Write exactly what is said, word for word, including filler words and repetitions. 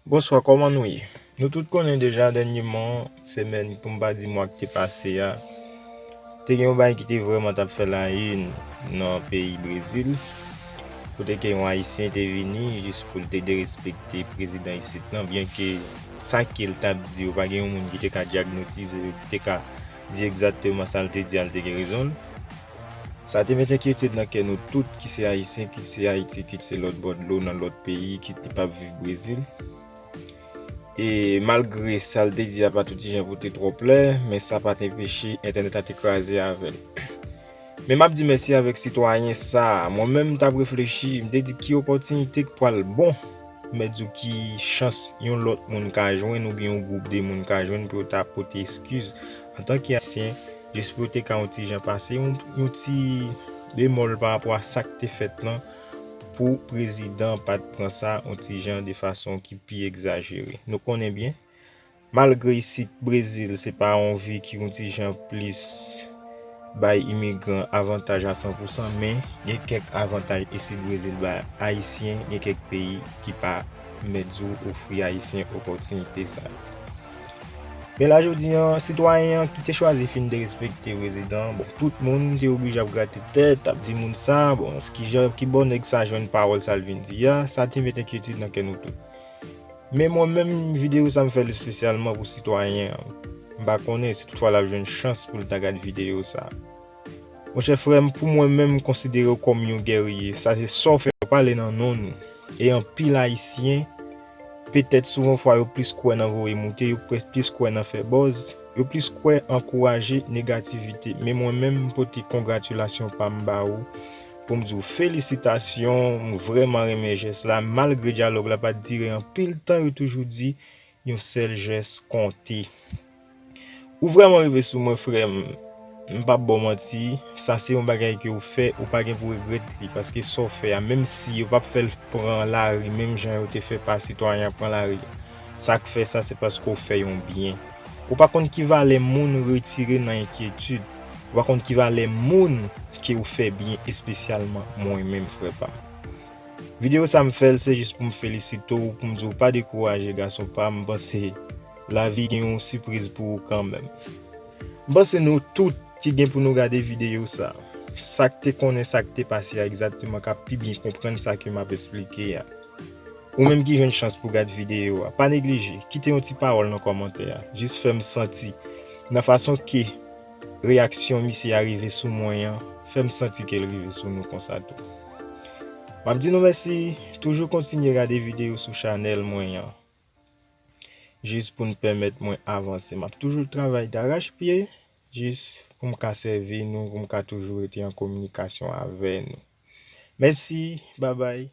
Bonswa, kòman nou ye? Nou tout konnen deja, dènyèman, semèn, pou m pa di mwa ki te pase a, te gen yon bagay ki te vrèman t ap fè layen nan peyi Brezil, kote ke yon Ayisyen te vini jis pou l te derespekte prezidan isit lan, byenke sa ke l t ap di yo, pa gen yon moun ki te ka dyagnotize yo, ki te ka di egzakteman sa l te di a, l te gen rezon l. Sa te met enkyetid nan kè nou tout, ki se Ayisyen, ki se Ayiti, ki se lòt bò dlo, nan lòt peyi, ki te p ap viv Brezil. E malgre sa l te di a pa t yon ti jan pou te twò klè, men sa pa t anpeche entènèt la te kraze avè l. Men m ap di mèsi avèk sitwayen sa a. Mwen menm, m t ap reflechi, m te di ki opòtinite k pral bon, m mèt di w ki chans yon lòt moun ka jwenn oubyen yon gwoup de moun ka jwenn pou yo ta pote eskiz antanke Ayisyen, jis pou yo te ka yon ti jan pase yon, yon ti bemòl pa rapò a sa k te fèt lan, pou prezidan pa t pran sa yon ti jan de fason ki pi egzajere. Nou konnen byen, malgre isit Brezil se pa yon vi ki yon ti jan plis bay imigran avantaj a san pou san, men gen kèk avantaj isit Brezil bay Ayisyen, gen kèk peyi ki pa mèt di w ofri Ayisyen opòtinite sa yo. Men la jodi an, sitwayen an ki te chwazi fin derespekte prezidan, bon, tout moun te oblije ap grate tèt, ap di moun sa, bon, ki jan, ki bò nèg sa jwenn pawòl sa l vin di a, sa te met enkyetid nan kè nou tout. Men mwen menm, videyo sa m fè l espesyalman pou sitwayen an. M pa konnen si toutfwa l ap jwenn chans pou l ta gad videyo sa. Monchè frè m, pou mwen menm, m konsidere w kòm yon gèrye. Sa se sa w fè, w pale nan non nou. E anpil Ayisyen, petèt souvan fwa yo plis kwè nan voye moute, yo pre-, plis kwè nan fè buzz, yo plis kwè ankouraje negativite. Men mwen menm, m pote kongratilasyon pa m ba ou, pou m di w felisitasyon, m vrèman renmen jès la, malgre dyalòg la pa t dire anpil tan, yo toujou di, yon sèl jès konte. Ou vrèman rive sou mwen, frè m. M p ap ba w manti, sa se yon bagay ke w fè, ou pa gen pou regrèt li, paske sa w fè a, menm si yo p ap fè l pran lari, menm jan yo te fè pa sitwayen an pran lari, sa k fè sa, se paske w fè yon byen. Ou pa konn ki valè moun retire nan enkyetid. Ou pa konn ki valè moun ke w fè byen, espesyalman mwen menm, frè pa m. Videyo sa m fè l, se jis pou m felisite w, pou m di w pa dekouraje, gason pa m, m panse lavi gen yon sipriz pou ou kanmenm. M panse nou tout ki gen pou nou gade videyo sa, sa k te konnen sa k te pase a egzakteman ka pi byen konprann sa ke m ap esplike a. Ou menm ki jwenn chans pou gad videyo a, pa neglije, kite yon ti pawòl nan kòmantè a. Jis fè m santi, nan fason ke reyaksyon misye a rive sou mwen an, fè m santi ke l rive sou nou konsa tou. M ap di nou mèsi, toujou kontinye gade videyo sou chanèl mwen an, jis pou n pèmèt mwen avanse. M ap toujou travay darachpye, jis pou m ka sèvi nou, pou m ka toujou rete an kominikasyon avè nou. Mèsi, babay.